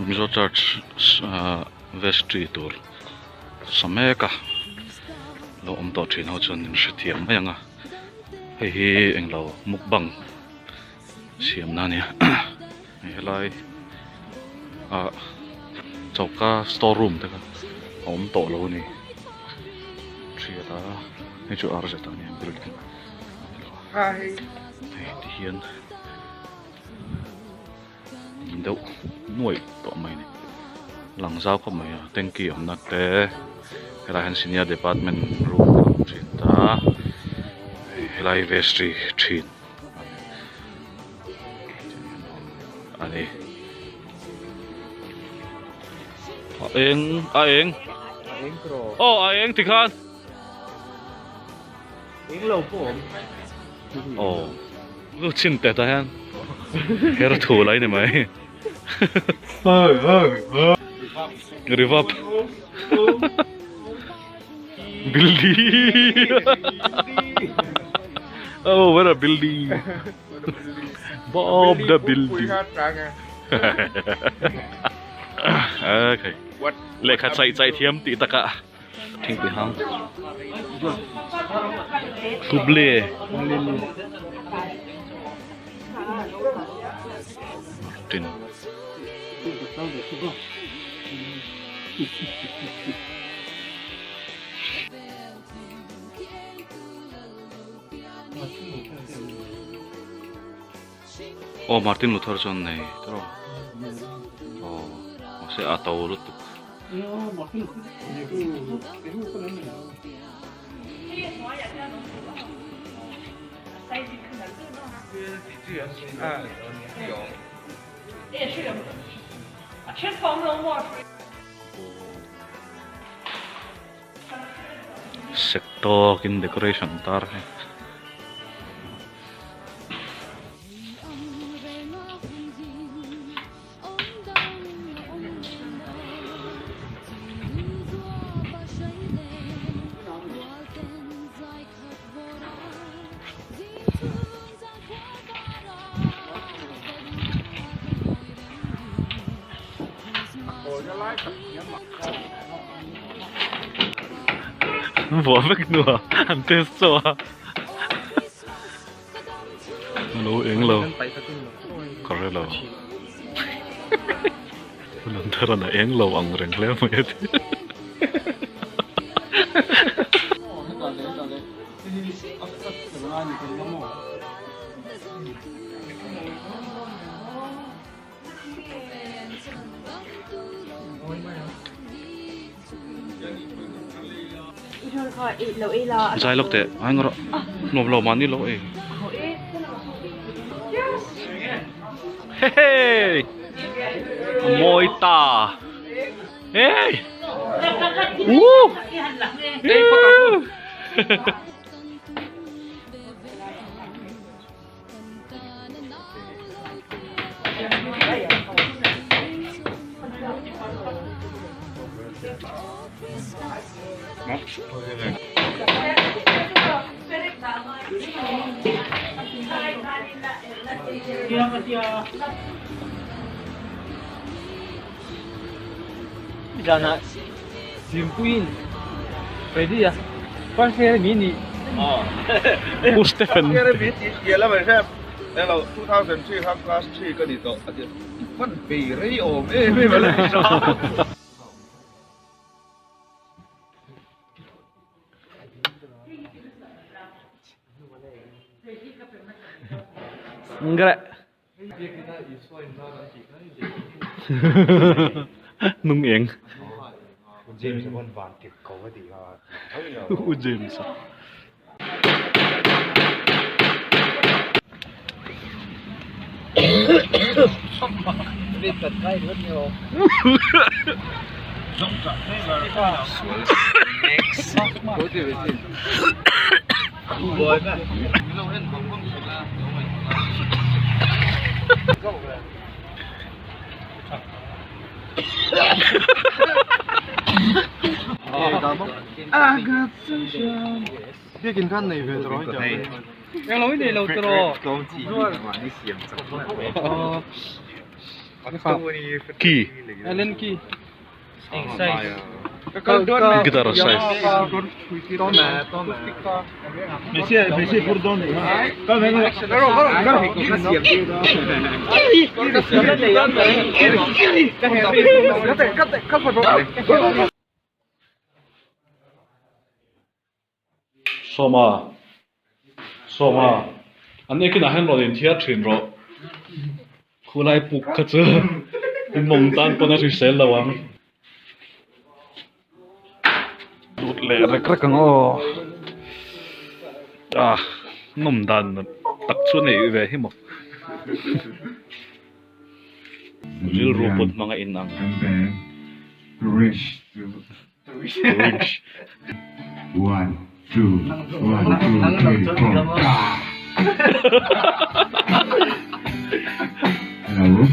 Mizo church ahh vestry tur sa mek a lo awm tawh thin ho chuan in hrethiam mai ang a hei hi englo mukbang siamna a nia hei helai ah choka store room te kha a awm tawh lo a ni hriat a hei chu ar zet a nia building hei tihian. Deuh nuaih tawh mai a ni lang zau khawp mai a tanky awmna te helai hian senior department room a awm thin ta helai vestry thin a ni a eng a eng aw a eng tikhan. Englo pawh awm. Aw. Lu chin te tah hian her thu lai ni mai. Rivap. Bildi. Oh, what a building. Bob the building. Okay. Lehkha chaih chaih thiam tih takah. Thingpui hang Kuble Martin Aw Martin Luther chuan nei tawh aw mahse a to lutuk. Sek tawkin decoration tar hi. Vuah vek hnuah an test chauh a. Lo eng lo ka hre lo Hun thar an a eng lo ang reng hle mai a ti. Zai lawk teh ai ngawrh nuam lo mahni lo ei Hehe a mawi ta hey Woo Zana Zimpuiin Freddy a first year mi ni. Pu Stephen. Ngre. Nung eng. U James a. Englo i nei lo tiraw? Key. Allen key. Guitar size. Sawma Sawma an ekinah hian rawn inthiar thin rawh khulai puk kha chu i mawng tan pawn a hrisel lo ang lut leh rek rek ang aw ah nawm dan tak chu a neih ve hi maw rilru put hmang a inang. Rich. One, two, one, two, three, four. Hello.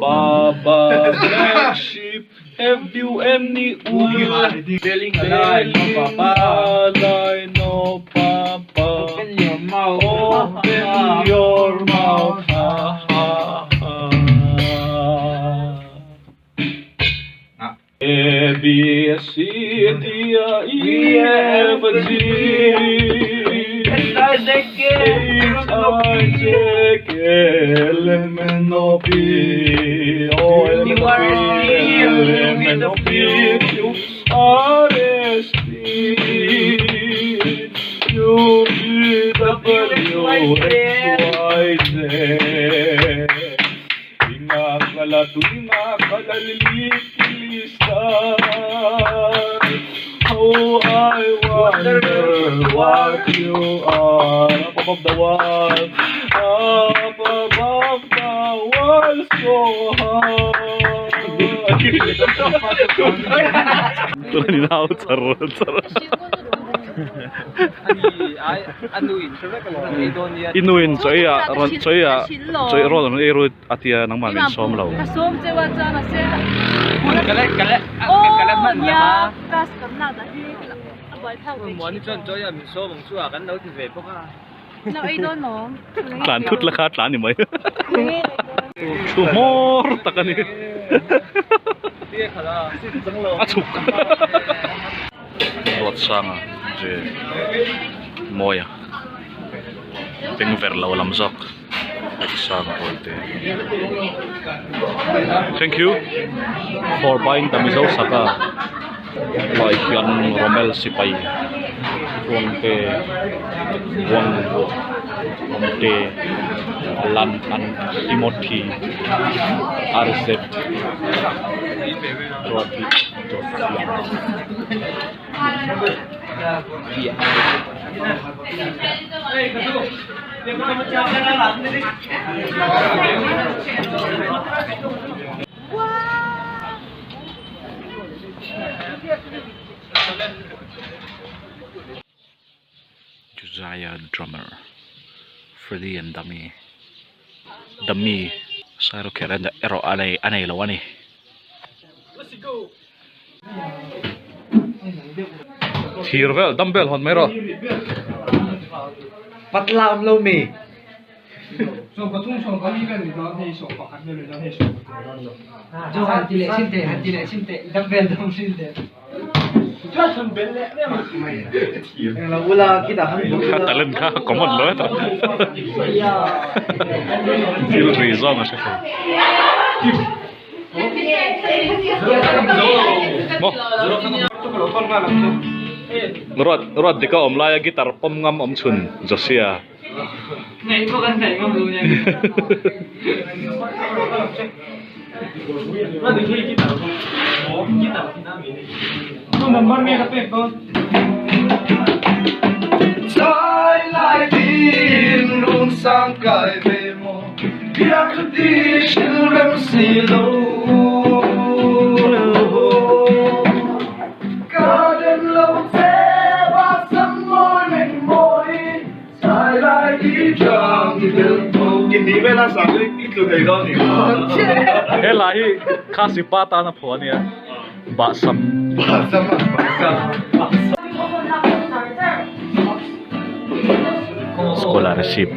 Baba black sheep have you any wool Telling a lie no papa Open your mouth Open your mouth ha ha ha A B C D E F G H I J K L M N O P O L M N O P L M N O P Q R S T U V W X Y Z How I wonder what you are up above the world, up above the world so high. Tuna ni nau char char. I nuin chawi ah rawn chawi ah chawi rawn rawn ei ru a tia nangmah min sawm lo. Ka sawm cheu a chuan mahse aw nia class kan lak dah hi a buai phak ve thin lo ei dawn maw tlan thut la kha tlan ni mai thu hmawr tak a ni a chhuk Ruatsanga che mawi a beng ver lo lam zawk. Thank you for buying the Mizo Saka lai hian Romel sipai Ruangte Ruang Awmte Alan an Timothy RZ Ruatdik Josiah. Josiah drummer Freddy and Dummy Dummy Sairawkherh erawh a nei lo a ni. Thir vel dumbbell hawn mai rawh. Patla awm lo mi. Kha talent kha common lo e tawh. Thil ri zawng a hre thei. Ruat ruat dika awm laia guitar pawm ngam awm chhun Josia. sang kai ve maw Biak thu ti hril rem si lo Ka den lo che ba sam mawi meng mawi Sai lai i tang i bel tho. Ki ni vela sang chu i tlu thei dawn ni. He la hi Khasi pa tana phuah a nia. Bahsam. Bahsam a. Bahsam. Scholarship.